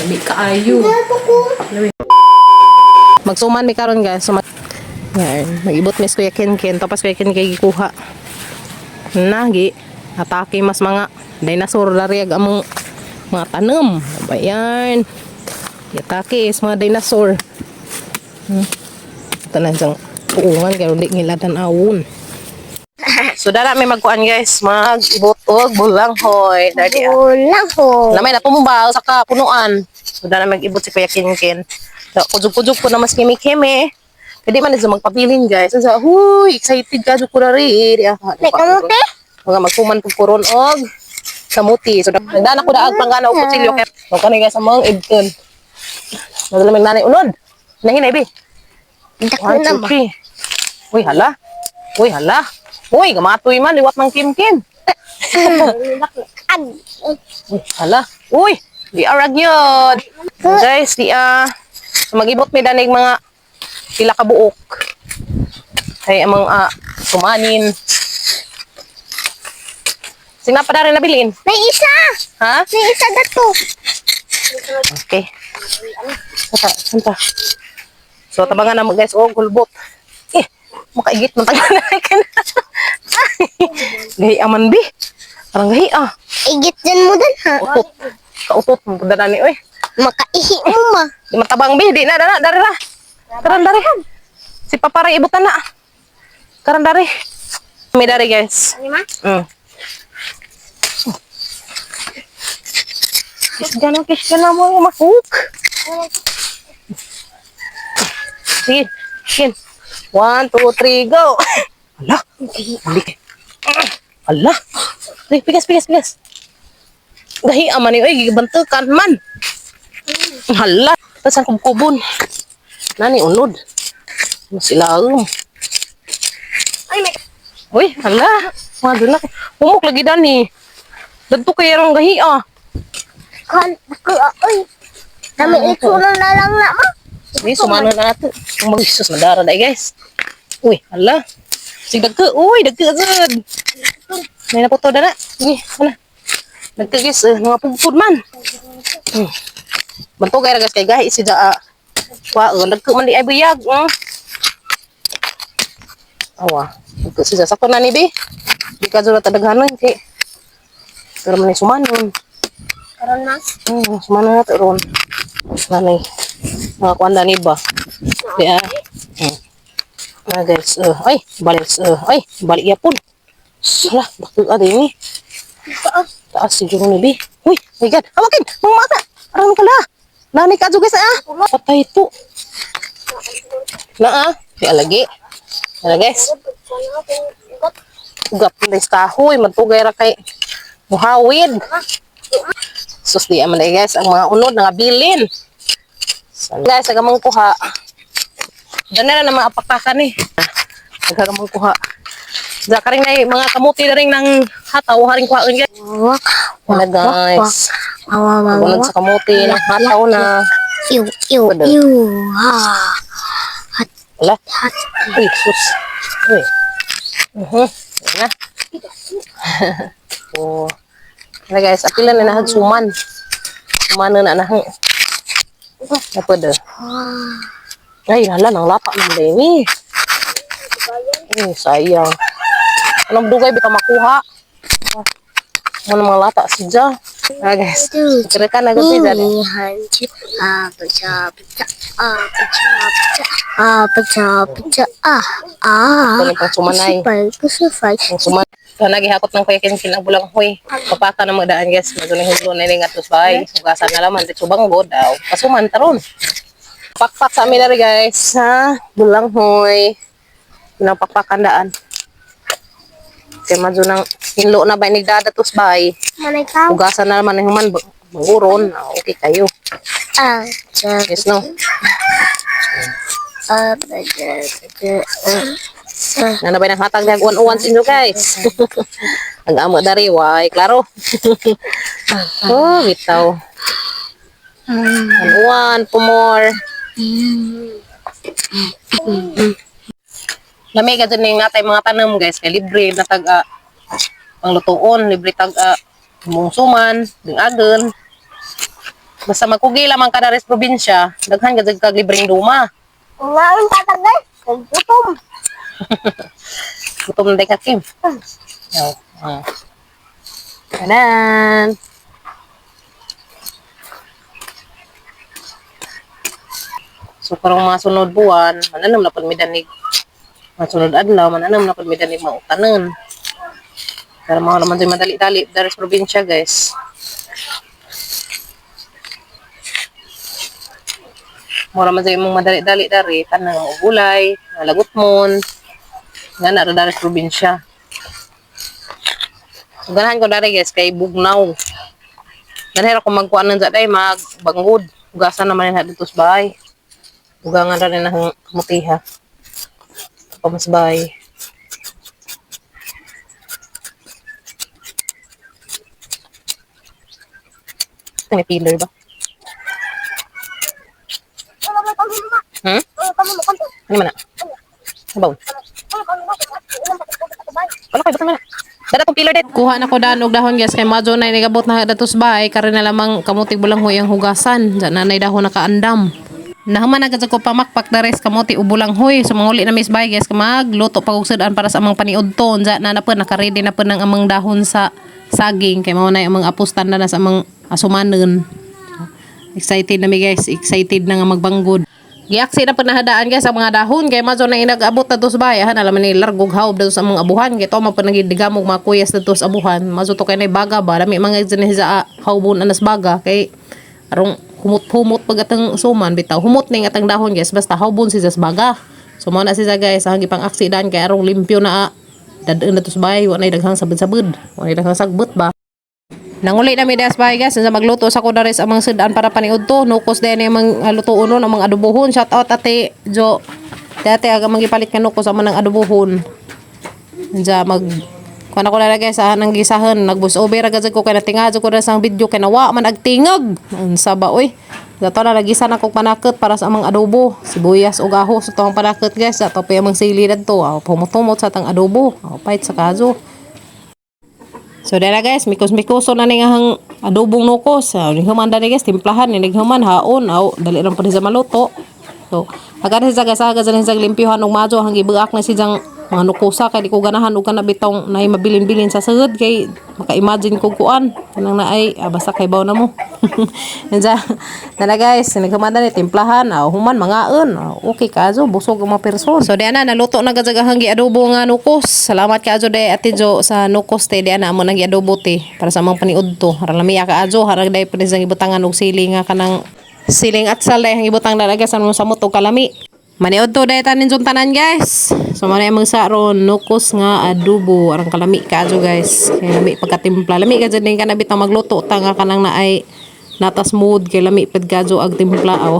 Lami kaayo. Magsuman mi karon, guys. Suman. Yan, mag-ibot mi Kuya Ken Ken. Tapos Kuya Ken kay gikuha. Nagi atake mas mga dinosaur dari ag among mga tanom. Bayan. Atake is mga dinosaur. Ito na siyang puungan kaya hindi nila tan-awon. So dara may magkuan, guys, mag-ibot og bulanghoy. Dali ah. Bulang ho. Na may natumba sa kapunuan. So dara mag-ibot si Kuya Kinkin. So, kujog-kujog ko na mas kimi-kimi. Pwede man na magpabilin, guys. So, huy, excited ka jud ko na rin. May kamote? Mga magkuman pug kuron og kamuti. So nagdana ko daag panggana og kutsilyo kay mo kani, guys, among ibton. Madala may nanay unod. Nahinay bi. Dako One, na two, ba? three. Uy, hala. Uy, hala. Uy, gamatoy man, liwat ng kimkim. Ag. Uy, hala. Uy, di arag yun. Guys, di ah. So, mag-ibot mi danig mga pila ka buok. Ay, ang mga sumanin. Sing na pa rin nabilin. May isa. Ha? May isa dato. Okay. Santa, santa. So, tabangan na mo, guys. Oh, gulbot. Eh, makaigit man tayo na ka na. Gahi aman, bi. Parang gahi ah. Igit dyan mo dan ha. Utot. Kautot mo dala ni, oy. Makaihi mo ma. Di matabang, bi, di na dara dari ra. Karan dari. Si Papa ra ibutan na. Karan dari. May dari, guys. Ano ma? Kisga na, kisga na mo, makuk. Sige, sige. One, two, three, go. Ala, balik. Ala. Ay, pigas, pigas, pigas. Gahi aman ni, oy, gibantukan man. Hala, tas ang kubkubon. Nani unod. Sila. Ay, may. Uy, hala. Mga doon na. Humok lagi dani. Dadto kay rong gahi ah. Kan, dako oy. Dami ito na lang na ma. Uy, sumano na natin. Ang mag sus, madara na eh, guys. Uy, hala. Sig dagko. Uy, dagko agad. May naputo na na. Sige, hala. Dagko, guys, eh, mga pugpud man. Bantog ay ra, guys, kay gahi si daa. Wa, dagko man di ay buyag. Awa, dagko si sakto na ni bi. Di ka jud tadaghanon kay. Pero man ni sumanon. Karon na. Sumano na to ron. Nanay. Mga kuan ni ba? Di ah. Ah, guys, ay, balik, ay, balik yapon. Sala, bakit ada ini? Taas si Juro ni bi. Uy, my God, hawakin, mga mata. Aram ka na. Nanay ka guys ah. Patay to. Na ah, di alagi. Ano, guys? Ugat na kahoy, magtugay ra kay muhawid. Sus, di aman eh, guys, ang mga unod nga bilin. So, guys, agamang kuha. Diyan na lang mga apakakan eh. Agamang kuha. Diyan ka rin na eh, mga kamuti na rin ng hataw, haring kuhaan, guys. Wak, Wala, guys. Awa, awa, Bunod sa kamuti ng hataw na. Iw, iw, Wala. iw. Ha. Hat, Wala. hat. Uy, sus. Uy. Ayan na. Oh. Wala, guys, apila na nahag suman. Suman na na nahang. Napwede. Ay, hala, nang lata ng demi. Ay, sayang. Anong dugay bitaw makuha? Ano mga lata si Ja? Ah, guys. Kira ka na gabi dali. 你啊不cha不cha啊不cha不cha啊不cha不cha啊啊 Ito pang sumanay. 不是粉， Ang suman. Ito, naghihakot ng Kuya Ken ang bulang huy. Papaka na magdaan, guys. Medyo na hulo na nga tos bay. Hugasan na laman. Dito banggo daw. Pasuman taron. Pakpak sa amin na rin, guys. Ha? Bulang huy. Pinapakpakan daan. Kaya medyo nang hinlo na ba nigdada tos bay. 马来高 Hugasan na naman ng human. Banguron. Ah, okay kayo. 啊这 Yes, no? 啊不这这嗯 Nga na ba ng hatag na uwan-uwan sa inyo, guys? Ang amo dari, why? Klaro. Oh, bitaw. Uwan-uwan, pumor. Lamig ka dyan yung natay mga tanom, guys. Kay libre na tag panglutuon, libre tag mungsuman, ding agon. Basta magkugi lamang ka diri sa probinsya, daghan ka jud kag libreng duma. Nga ang tatagay. Gutom. Gutom na day ka, Kim. Yo. Ah. Tanan. So karong mga sunod buwan, mananam na pud mi danig. Mga sunod adlaw, mananam na pud mi danig mga utanon. Pero mga naman din madali-dali diri sa probinsya, guys. Mura man sa imong madali-dali dari tanang mga gulay, mga lagutmon, nga na ra dari sa probinsya. So, ganahan ko dari guys kay bugnaw. Ganahan ako magkuan ng day magbangod. Hugasan naman na dito sa bahay. Hugangan ra rin ang mutiha. Pamas bahay. May pillar ba? Hmm? Ano man na? Ano ba? Wala kayo, basta man na. Dada tong pillar det. Kuha na ko daan og dahon guys kay madyo na nigabot na datos bahay karon na lamang kamuti bulanghoy ang hugasan. Diyan na nay dahon nakaandam. Nahuman na gud ko pamakpak dares kamuti ug bulanghoy. So manguli na mis bahay guys magluto pag og sudan para sa amang paniudto. Unsa na na po naka-ready na po ng amang dahon sa saging kay mao na yung amang apostan na sa amang asumanon. Excited na mi guys, excited na nga magbanggod. Giaksi na panahadaan guys ang mga dahon kay mazo na inag-abot na dos bay ahan alam ni largog haob daw sa mga abuhan kay toma pa nagidigamog mga kuyas na dos abuhan mazo to kay nay baga ba lami mga dyan sa haobon anas baga kay arong humot-humot pag atang suman bitaw humot ning atang dahon guys basta haobon si sa baga. So mao na siya guys ang gipang aksidan kay arong limpyo na dadaan na dos bay wa nay daghang sabad-sabad wa nay daghang sagbot ba. Nanguli na mi das bahay guys, sa magluto sa ko daris amang sudan para paniudto. Nukos din yung mga lutoon nun, ang mga adobohon. Shout out Ate Jo. Dati aga magipalit ka nukos ang mga adobohon. Diya mag kuan ako na guys sa nang gisahan nagbus over agad ko kay natingad ko sa video kay nawa man agtingag. Unsa ba oy? Dato na nagisa na kog panakot para sa amang adobo. Sibuyas ug aho sa tuwang panakot guys. Ato pa amang sili dadto. Aw, humot-humot sa tang adobo. Aw, pait sa kaso. So dara guys, mikos-mikoso na ni nga hang adobong nukos. Ah, ning human dani guys, timplahan ni human haon aw dali lang pud sa maluto. So, agad sa guys, agad sa limpyuhan og majo hang gibuak na siyang mga nukosa kay di ko ganahan og kana bitong naay mabilin-bilin sa sugod kay maka-imagine ko kuan kanang naay basta kay baw na mo. Nja, nana guys, naghuman ni timplahan aw human mangaon. Ah, okay kazo busog ang mga person. So di ana naluto na gud ang adobo nga nukos. Salamat kaayo day Ate Jo sa nukos te di ana amo nang giadobo te para sa among paniudto. Harang lamiya kaayo, harang day pud siyang ibutangan og sili nga kanang siling at sal day ang ibutang dalaga sa among samot og kalami. Maniudto day tanin jud tanan guys. So mo na imong sa ron nukos nga adobo arang kalami kaayo guys. Kay lami pagkatimpla. Lami ka jud ning kana bitang magluto ta nga kanang naay natas mood kay lami pud kadyo ag timpla aw.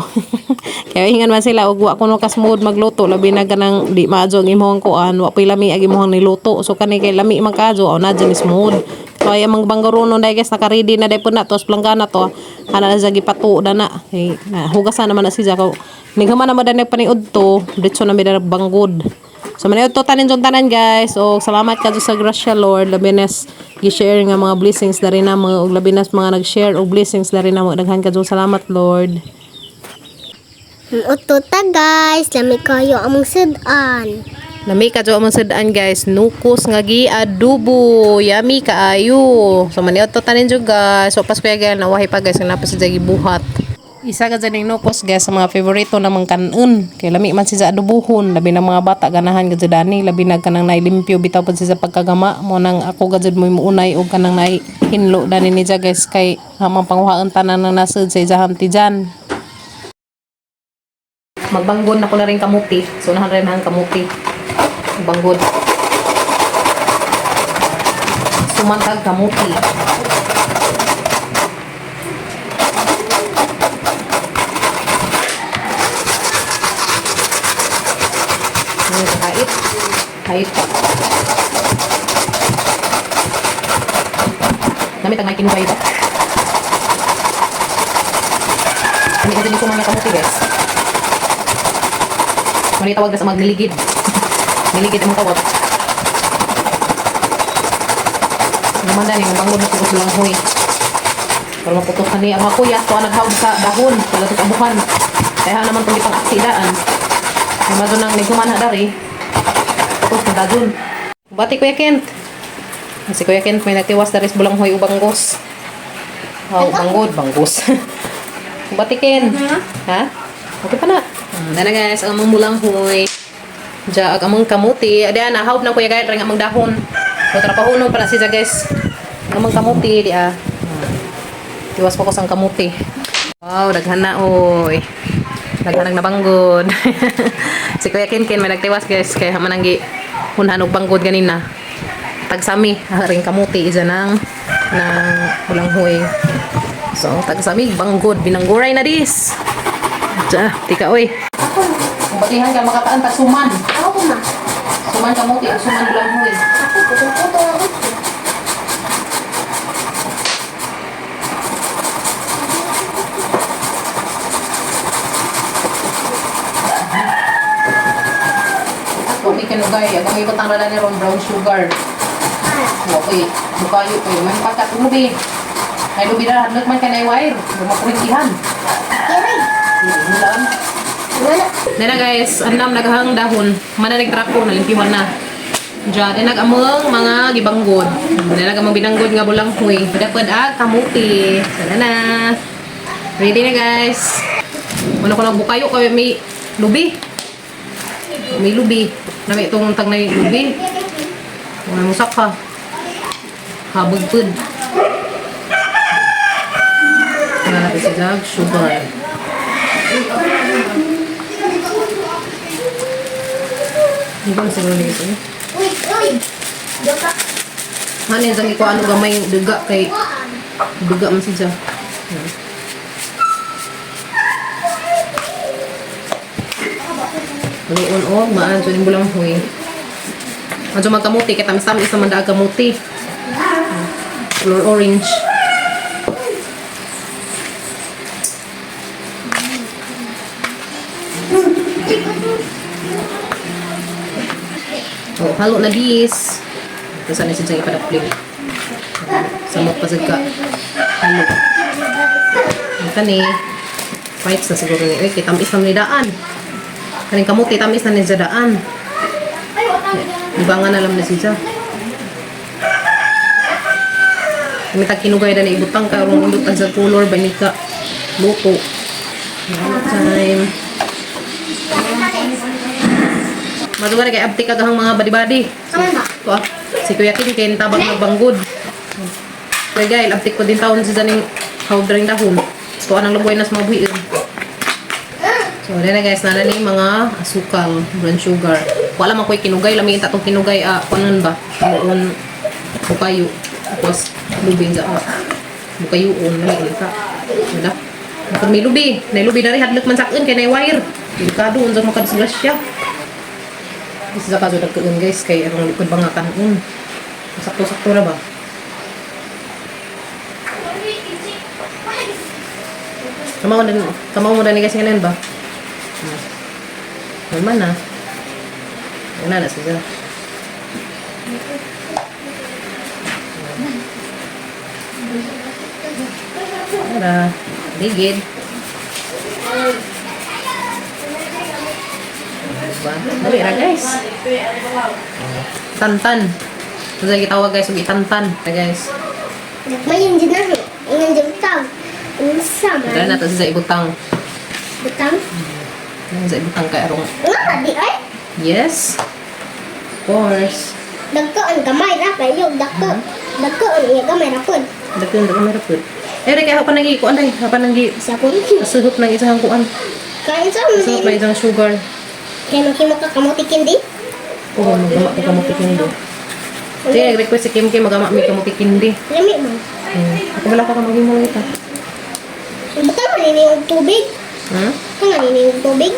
Kaya ingan man sila og wa kuno kas mood magluto labi na kanang di maadyo ang imong kuan wa pay lami ag imong niluto. So kani kay lami man kadyo aw na dyan is mood. So ay amang banggaronon dai guys naka-ready na dai pud na tos planggana to. Ana na siya gipatuo na na. Kay na, hugasan naman na siya ko. Nighuman na mo dai paniud to, diretso na mi dai banggod. So maniud to tanin jud tanan guys. Og salamat kadto sa grasya Lord labi na gi-share nga mga blessings dari namo ug labi na mga nag-share og blessings dari namo daghan kadto salamat Lord. Uto ta guys, lami kayo among sudan. Lami ka among sudan guys, nukos nga gi adobo, yummy kaayo. So maniud to tanin jud guys. So pas kuya guys, nawahi pa guys nga napa siya gibuhat. Isa ka dyan yung nukos guys sa mga favorito namang kanon. Kay lami man siya adobohon, labi na mga bata ganahan gud dani, labi na kanang nailimpyo bitaw pud siya sa pagkagama mo nang ako gud mo muunay og kanang nai hinlo dani ni siya guys kay hamang panguhaan tanan na nasud sa ijaham tijan. Magbanggon na ko na rin kamuti. So nahan rin ang kamuti. Banggod. Sumantag kamuti. Ano, kait? Kait pa. Namit ang may kinubay ba? Kami kasi dito mga kamuti guys. Mali tawag na sa magniligid. Niligid ang tawag. Naman dahil, ang bangon na siguro silang huy. Pero maputos na ni ang mga kuya. Kuha naghawag sa dahon. Wala sa kabuhan. Kaya naman itong ipang aksidaan. May mazo nang nagkumana dari. Putos na dagon. Bati, Kuya Kent. Si Kuya Kent may nagtiwas dari sa bulanghoy ubanggos. Oh, banggod, banggos. Bati, Ken. Ha? Okay pa na. Dana guys, ang among bulanghoy. Diya, ang among kamuti. Adiya, nahawb na Kuya Gael, ring among dahon. So, trapahunon pa na siya guys. Ang among kamuti, diya. Tiwas pa ko sang kamuti. Wow, daghan na oy. Daghan ang nabanggod. Si Kuya Kinkin may nagtiwas guys kaya mananggi hunhan og banggod ganina. Tagsami ring kamuti isa ng bulanghoy. So, tagsami banggod binangguray na dis. Diya, tika oy. Batihan ka makataan tag suman. Ako ma. Suman kamuti ug suman bulanghoy. Ako puto-puto ako. Ako may kanugay, ako may butang na ni ron brown sugar. Okay, bukayo kayo. May pakat lubi. Ay lubi na hadlok man kanay wire. Lumakurintihan. Kiri. Hulaan. Wala. Nena guys, anam naghang dahon. Mananig trako nalimpiwan na. Diyan, ay nagamang mga gibanggod. Nena among binanggod nga bulang huy. Dapod ag kamuti. Sana na. Ready na guys. Ano ko nagbukayo kay may lubi. May lubi. Nami itong tag na lubi. Wala mo saka. Habagpud. Wala natin si Jag, sugar. Hindi ko na siguro nigis eh. Uy, uy. Duka. Ano yung sangi ko ano gamay duga kay duga man siya. Lion o, maan so ning bulang huy. Adyo magkamuti kay tamis-tamis naman daag kamuti. Color orange. Oh, halo na dis. Tapos ano siya ipadapling. Samot pa sad ka. Halo. Ang kani. Whites na siguro ni. Uy, kay tamis na ni daan. Kaning kamuti, tamis na ni sa daan. Iba nga na lang na siya. Kami tag kinugay na ibutang karong undot sa color ba ni ka luto. Halo time. Maduga na kay abtik ka kahang mga badi-badi. Kaman ba? Ito ah, si Kuya King kay tabang magbanggod. Kaya guys, abtik ko din taon si Zaning hawdring dahon. Ito anang lubuay na sa mga buhiin. So, then na guys, nana ni mga asukal, brown sugar. Wala man ko'y kinugay, lamiin tatong kinugay, kunon ba? Muon, bukayo. Tapos, lubi sa bukayuon, lamiin ka. Wala. Kung may lubi, nay lubi na rin, hadlok man sakon, kay nay wire. Delikado, unsa makadisgrasya. Isa sa kaso nagkaon guys, kay ang likod ba nga kanon. Sakto-sakto na ba? Kamaw mo na ni guys ngayon ba? Naman na. Wala na siya. Tara. Ligid. Diba? Dali ra guys. Tantan. Ano gitawag guys, ug itantan. Tara, guys. Mayin din na. Ingan din butang. Unsa Tara man. na to sa ibutang. Butang. Ano sa ibutang kay arong. Nga di ay. Yes. Of course. Dagko ang gamay ra kayo dagko. Dagko ang iya gamay ra pud. Daghan daghan meron po. Eh, kaya pa nang kuan day, hapa nang gi Sa pud. suhop ng isang kuan. Kain sa mo Suhop na din. isang sugar. Kay maghimo ka kamuti kindi. Oo, magama ko kamuti kindi. Sige, nag-request si Kim Kim magama mi kamuti kindi. Lami man. Ako wala ka maghimo ita. Butang man ini og tubig. Hmm? Kung ano ini og tubig.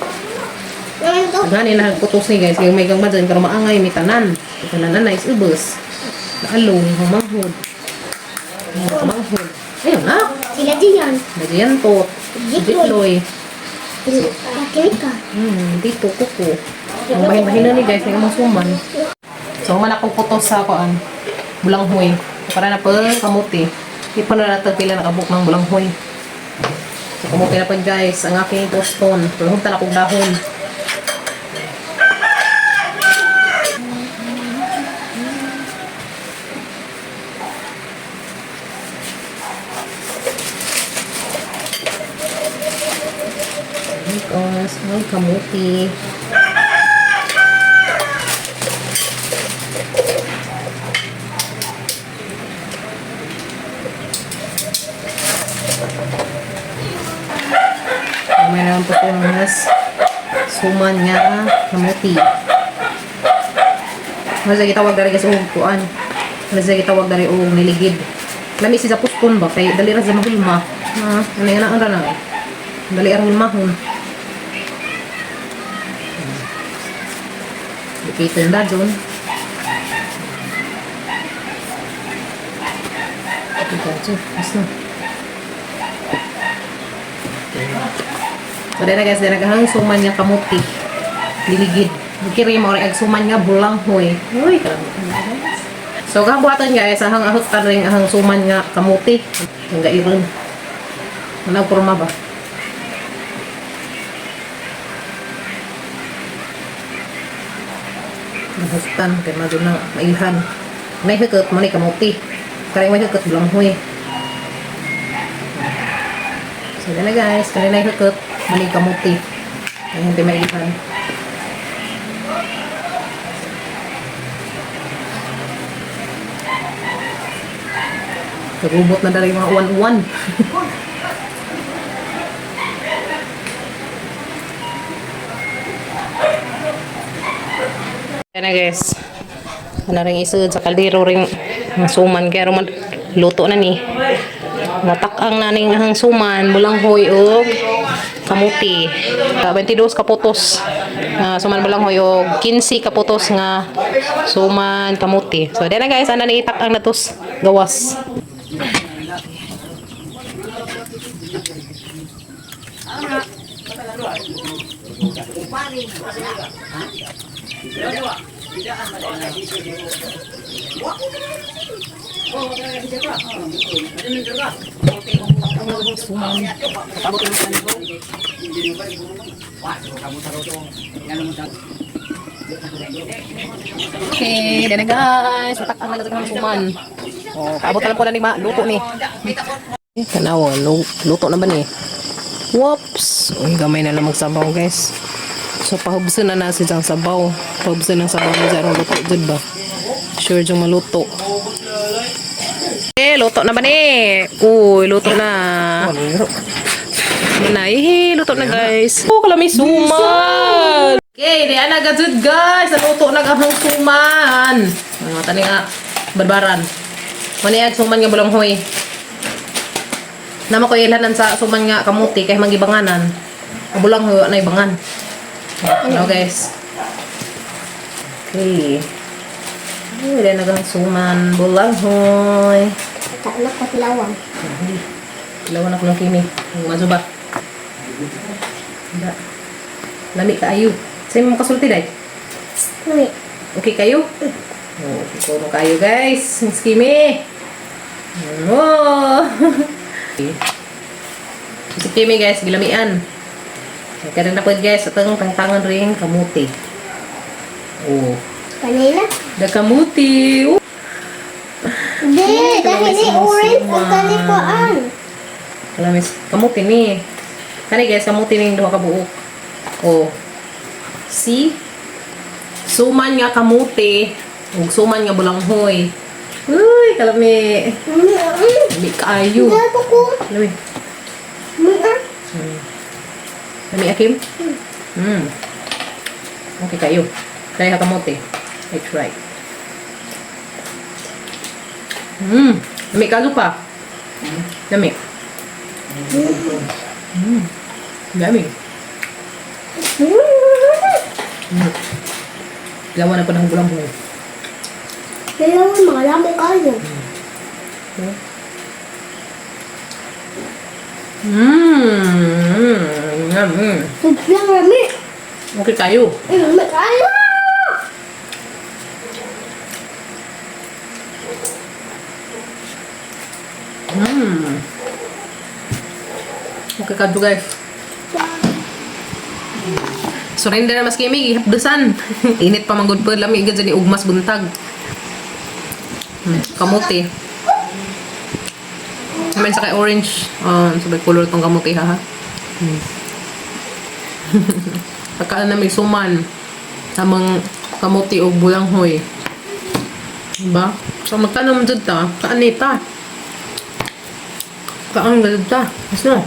Naman to. Gani na putos ni guys, kay may gang badyan karon maangay mi tanan. Tanan na is ubos. Naalong humanghod. Humanghod. Ayun na. Sila diyan. Lagyan to. Jitloy. Jitloy. Kini ka. Dito kuko. Ang bahin-bahin na ni guys, may masuman. So, man akong putos sa kuan. Bulanghoy. Para na pa kamuti. Di pa na natin pila nakabuk ng bulanghoy. So, kumuti na po guys, ang aking toston. Tulahong na kong dahon. Because may kamuti. May naman po po ng mas suman nga kamuti. Mas lagi tawag dari guys og kuan. Mas lagi tawag dari og niligid. Lami si sa puspon ba kay dali ra sa mahulma. Ha, ano yan ang na eh. Dali ra hulmahon. Dikit na doon. Ito, mas na. So, dahil na guys, dahil nagahang suman nga kamuti. Liligid. Kiri mo rin, suman nga bulanghoy. Uy, kamuti na guys. So, kahang buhatan guys, ahang ahot ka rin ahang suman nga kamuti. Ang gairon. Ano ang forma ba? Nahutan, kay madyo na mailhan. May hukot mo ni kamuti. Kaya may hukot bulanghoy. So, yan na guys. Kanina yung hukot. Mali kamuti. Ay, hindi maihan. Nagubot na dali yung mga uwan-uwan. Yan na guys. Ano rin isod sa kaldero rin ang suman. Kaya ruman, luto na ni. Natakang na ning ang suman, bulanghoy og kamuti. 22 kaputos nga suman bulanghoy og 15 kaputos nga suman kamuti. So dyan na guys, ana ni itakang natos gawas. Okay, dyan na guys. Natakang na natos ang suman. Oh, paabot na lang po na ni ma, luto ni. Eh, tanawa, luto na ba ni? Whoops! Uy, gamay na lang magsabaw guys. So, pahubso na na si Jang sabaw. Pahubso ng sabaw ni Jang luto dyan ba? Sure dyan maluto. Eh, luto na ba ni? Uy, luto na. Ano na, eh, luto na guys. Oh, kalami suman! Okay, di ana gajud guys. Naluto na ang suman. Mga tani nga, barbaran. Mani ag suman nga bulanghoy. Nama ko ilanan sa suman nga kamuti kay magibanganan. Ang bulanghoy wa na ibangan. Ano guys? Okay. Uy, di na ang suman bulanghoy. Tatlok at lawang. Ilawan ako ng kimi. Ang mazo ba? Hindi. Lami kaayo. Sa'yo mo kasulti, day? Uy. Okay kayo? Oh, okay ko kayo, guys. Miss Kimi. Oh. Si Kimi, guys, gilamian. Kaya na po, guys, atang tangtangan rin kamuti. Oh. Kanina? The kamuti. Oh. Hindi, dahil ni orange ang kalikuan. Kalamis, kamuti ni. Kani guys, kamuti ni duha ka buok. Oh. See? Suman nga kamuti ug suman nga bulanghoy. Uy, kalami. Lami kaayo. Dato ko. Lami. Lami akim? Okay kayo. Try ha kamote. I try. Lami kalo pa. Lami. Lami. Lawa na pa ng bulanghoy. Dalawa mga lamang kayo. Yummy. Sobrang rami. Okay kayo. Rami kayo. Okay kadto, guys. Surrender na mas kami, gihapdusan. Init pa man gud pa, lami gud ni ugmas buntag. Kamote. Naman sa kay orange, sabay color tong kamote ha. Ha? Pagkaan na may suman tamang kamote o bulanghoy. Diba? So magtanom jud ta, kaan ni ta. Kaan gud ta. Mas no.